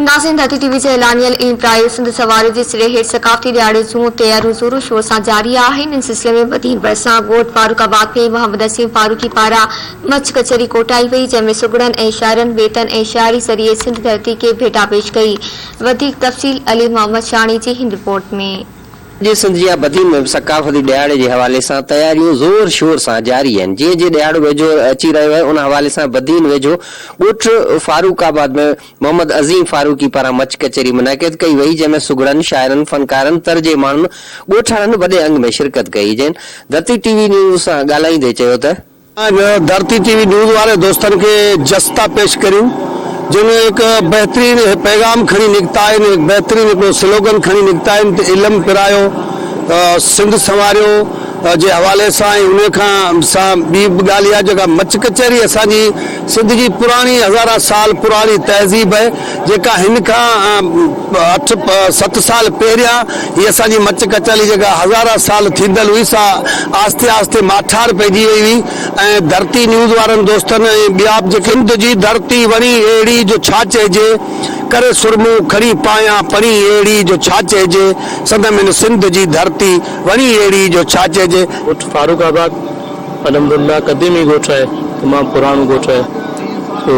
ناظرين ڌرتي ٽي وي جي اعلانيل علم پرايو سنڌ سواريو جي سري هيٺ ثقافتي ڏهاڙي جون تياريون زورو شور سان جاري آهن ان سلسلي ۾ بدين ڀرسان ڳوٺ فاروق آباد ۾ محمد نسيم فاروقي پاران مچ ڪچهري ڪوٺائي وئي جنهن ۾ سگهڙن ۽ شاعرن بيتن ۽ شاعري ذريعي سنڌ ڌرتي کي ڀيٽا پيش ڪئي وڌيڪ تفصيل علي محمد شاهاڻي جي هن رپورٽ ۾. اڄ سنڌ جي بدين ۾ به ثقافتي ڏهاڙي جي حوالي سان تياريون زور شور سان جاري آهن. جيئن جيئن ڏهاڙو ويجهو اچي رهيو آهي ان حوالي سان بدين ويجهو ڳوٺ فاروق آباد ۾ محمد عظيم فاروقي پاران مچ ڪچهري منعقد ڪئي وئي جنهن ۾ سگهڙن، شاعرن، فنڪارن، تر جي ماڻهن، ڳوٺاڻن وڏي انگ ۾ شرڪت ڪئي جنهن ڌرتي ٽي وي نيوز سان ڳالهائيندي چيو ته. اڄ ڌرتي ٽي وي نيوز واري دوستن کي جس ٿا پيش ڪريون جن هڪ بهترين پيغام کڻي نڪتا آهن هڪ بهترين هڪڙو سلوگن کڻي نڪتا آهن ته علم پرايو سنڌ سنواريو جي حوالي سان ۽ ان کان سان ٻي به ڳالهه اها جيڪا مچ ڪچهري اسان جي سنڌ جي پراڻي هزارها سال پراڻي تهذيب آهي جيڪا هن کان اٺ ست سال پهريان هي اسان جي مچ ڪچهري جيڪا هزارها سال ٿيندل هئي سا آهستي آهستي ماٺار پئجي وئي هئي ۽ ڌرتي نيوز وارن دوستن ۽ ٻيا به جيڪي سنڌ جي ڌرتي وڻي اهڙي جو ڇا چئجي ڪري سرمو کڻي پايان پڻي اهڙي جو ڇا چئجي سندم هن سنڌ جي ڌرتي وڻي اهڙي جو ڇا چئجي. ڳوٺ فاروق آباد الحمدلله قديمي ڳوٺ آهي تمام پراڻو ڳوٺ آهي سو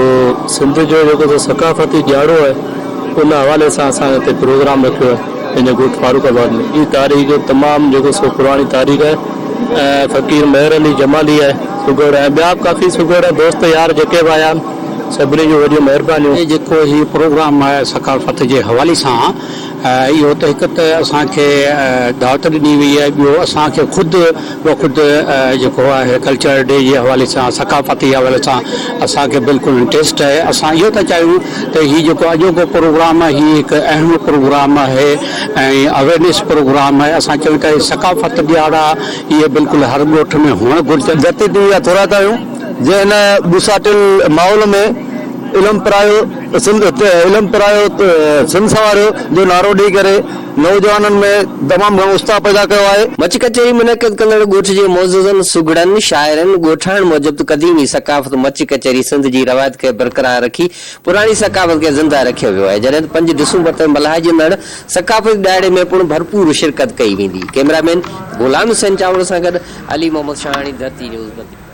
سنڌ جو جيڪو سو ثقافتي ڏياڙو آهي ان حوالي سان اسان هتي پروگرام رکيو آهي پنهنجي ڳوٺ فاروق آباد ۾ هي تاريخ تمام جيڪو سو پراڻي تاريخ آهي ۽ فقير مهر علي جمالي آهي سگهڙ ۽ ٻيا به ڪافي سگهڙ دوست يار جيڪي به آيا آهن سڀني جون وڏيون مهربانيون. جيڪو هي پروگرام آهي ثقافت جي حوالي سان اهو ته هڪ ته اسان کي دعوت ڏني وئي آهي ٻيو اسان کي خود بخود جيڪو آهي ڪلچر ڊي جي حوالي سان ثقافتي حوالي سان اسان کي بلڪل انٽريسٽ آهي اسان اهو ٿا چاهيون ته هي جيڪو اڄوڪو پروگرام آهي هي هڪ اهم پروگرام آهي ۽ اويرنيس پروگرام آهي اسان چاهيون ٿا ثقافت ڏياڙا اهي بلڪل هر ڳوٺ ۾ هئڻ گهرجن. ڌرتي تي اها ٿورائتا آهيون جنهن هن ٻوساٽيل ماحول ۾ علم پرايو سنڌ علم پرايو سنڌ سنواريو جو نعرو ڏئي ڪري نوجوانن ۾ تمام گهڻو اتساهه پيدا ڪيو آهي. مچ ڪچهري منعقد ڪندڙ ڳوٺ جي معززن، سگهڙن، شاعرن، ڳوٺاڻن موجب ته قديمي ثقافت مچ ڪچهري سنڌ جي روايت کي برقرار رکي پراڻي ثقافت کي زنده رکيو ويو آهي جڏهن ته پنج ڊسمبر تي ملهائجندڙ ثقافتي ڏهاڙي ۾ پڻ ڀرپور شرڪت ڪئي ويندي. ڪئميرا مين غلام حسين چانور سان گڏ علي محمد شاهاڻي ڌرتي نيوز بدين.